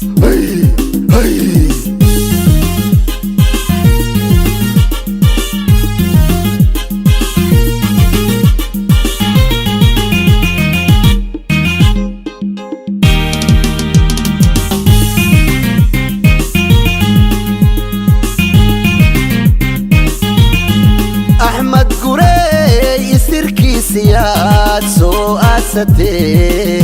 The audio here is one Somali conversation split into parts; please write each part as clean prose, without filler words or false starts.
Hey, hey. Axmed Gurey isirkiisiyaad soo aasatee,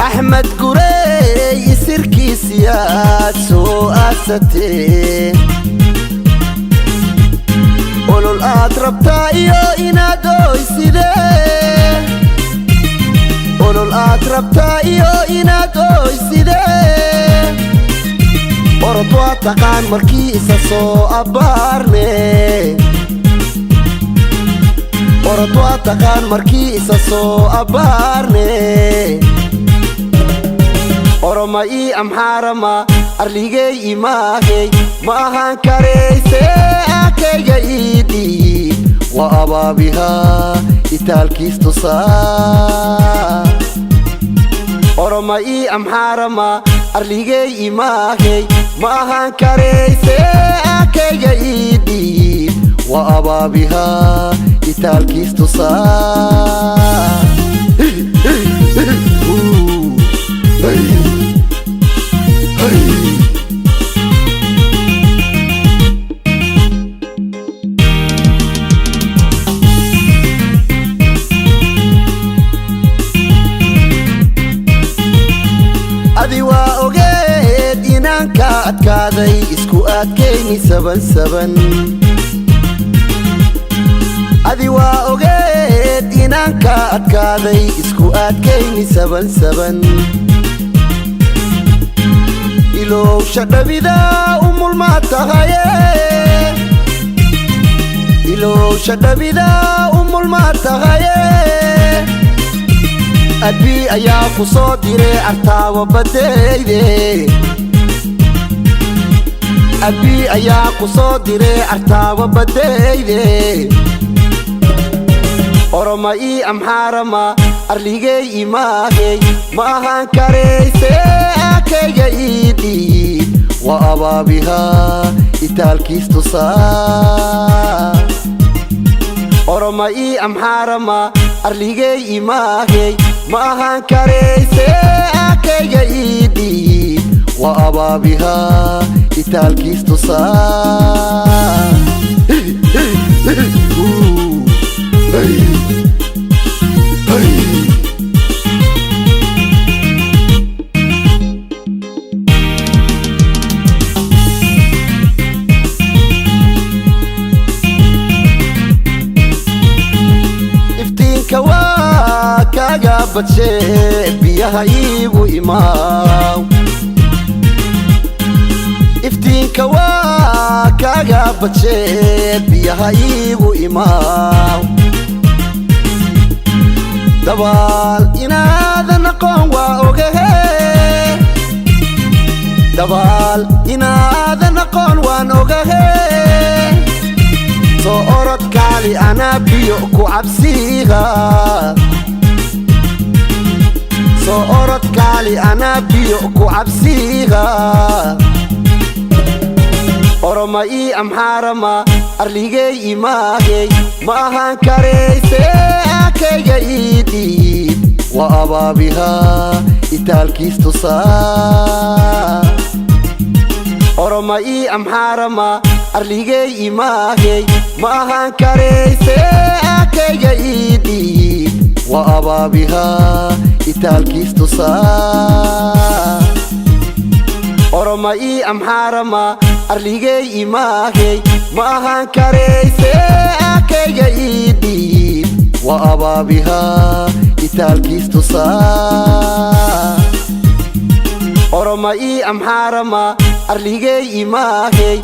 Axmed Gurey isirkiisiyaad soo aasatee, olol aad rabtaa iyo inaad oysidee, olol aad rabtaa iyo inaad oysidee. Orod waa taqaan markii isa soo abbaarne, orod waa taqaan markii isa soo abbaarne. Oroma ii Amxaarama arligey imaahey ma ahaan karayse, akayga ii dhiib waa abaabihaa itaalkiis tusaa. Oroma ii Amxaarama arligey imaahey ma ahaan karayse, akayga ii dhiib waa abaabihaa itaalkiis tusaa. Hey, hey. Adi waa ogeed inaan ka adkaaday isku adkayni saban saban, adi waa ogeed inaan ka adkaaday isku adkayni saban saban. Ilowsha dhabida umulmaa tahaye, ilowsha dhabida umulmaa tahaye. Adbii ayaa ku soo diray artaabo badayde, adbii ayaa ku soo diray artaabo badayde. Oroma ii Amxaarama arligey imaahey ma ahaan karayse, akayga ii dhiib waa abaabihaa itaalkiis tusaa. Oroma ii Amxaarama arligey imaahey ma ahaan karayse, akayga ii dhiib waa abaabihaa itaalkiis tusaa. Hey, hey, hey. Hey, hey. Iftiinka waa kaaga badshee, biyaha iigu imaaw, iftiinka waa kaaga badshee, biyaha iigu imaaw. Dabaal inaadan aqoon waa ogahe, dabaal inaadan aqoon waan ogahe. Soo orod kaali anaa biyo ku cabsiiha, soo orod kaali anaa biyo ku cabsiiha. Oroma ii Amxaarama arligey imaahey ma ahaan karayse, akayga ii dhiib waa abaabihaa itaalkiis tusaa. Oroma ii Amxaarama arligey imaahey ma ahaan karayse, akayga ii dhiib waa abaabihaa itaalkiis tusaa. Oroma ii Amxaarama arligey imaahey ma ahaan karayse, akayga ii dhiib waa abaabihaa itaalkiis tusaa. Oroma ii Amxaarama arligey imaahey